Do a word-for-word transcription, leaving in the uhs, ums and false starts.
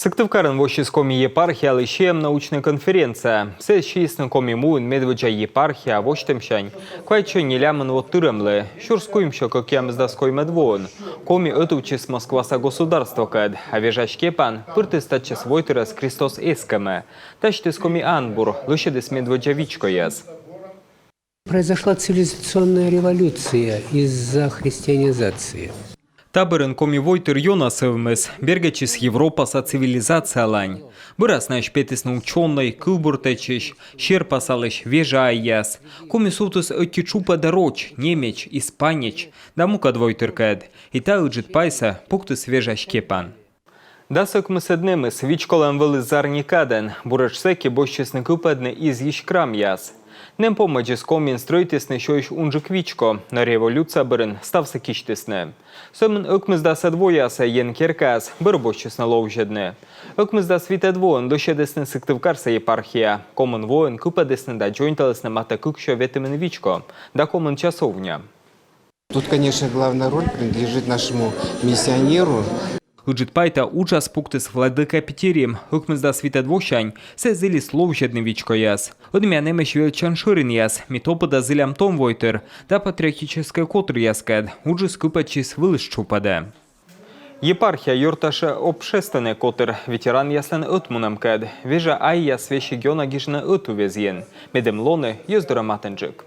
Сыктывкарын воссис Коми епархиялысь сиӧм научнӧй конференция. Сійӧс сиисны Коми муын медводдза епархия восьтӧмсянь квайтсё нелямын во тырӧмлы. Сюрс куимсё кӧкъямысдас коймӧд воын Коми ӧтувтчис Москваса государствокӧд, а Вежа Степан пыртіс татчӧс войтырӧс Кристос эскӧмӧ. Дасьтіс коми анбур, лӧсьӧдіс медводдза вичкояс. Произошла цивилизационная революция из-за христианизации. Та бӧрын коми войтыр ёна сӧвмис, бергӧдчис Европаса цивилизациялань. Бӧрас найӧс петісны учёнӧй, кывбур тэчысь, серпасалысь, вежа айяс. Коми сувтіс ӧти тшупӧдӧ роч, немеч, испанеч да мукӧд войтыркӧд. И та ыджыд пайсӧ пуктіс Вежа Степан. Дас ӧкмысӧд нэмыс вичколӧм вӧлі зарни кадӧн. Буретш сэки босьтчисны кыпӧдны изйысь крамъяс. Нэм помӧдзыс Комиын стрӧитісны сёйысь унджык вичко, но революция бӧрын ставсӧ кисьтісны. Сӧмын ӧкмысдасӧд воясӧ Ен керкаас бӧр босьтчисны ловзьӧдны. Ӧкмысдас витӧд воын лӧсьӧдісны Сыктывкарса епархия. Комын воӧн кыпӧдісны да дзоньталісны матӧ кыксё ветымын вичко да комын часовня. Тут, конечно, главная роль принадлежит нашему миссионеру. Ыджыд пай та уджас пуктіс владыка Питирим. Ӧкмысдас витӧд восянь сійӧ зілис ловзьӧдны вичкояс. Ӧд миян эмӧсь велӧдчан шӧринъяс, ми топыда зілям том войтыр да патриотическӧй котыръяскӧд. Уджыс кыпӧдчис вылыс тшупӧдӧ. Епархия ёртӧ жӧ общественнӧй котыр ветеранъяслӧн ӧтмунӧмкӧд. Вежа айяс весиг ёна гижӧны ӧтуввезйын, медым лоны йӧз дорӧ матынджык.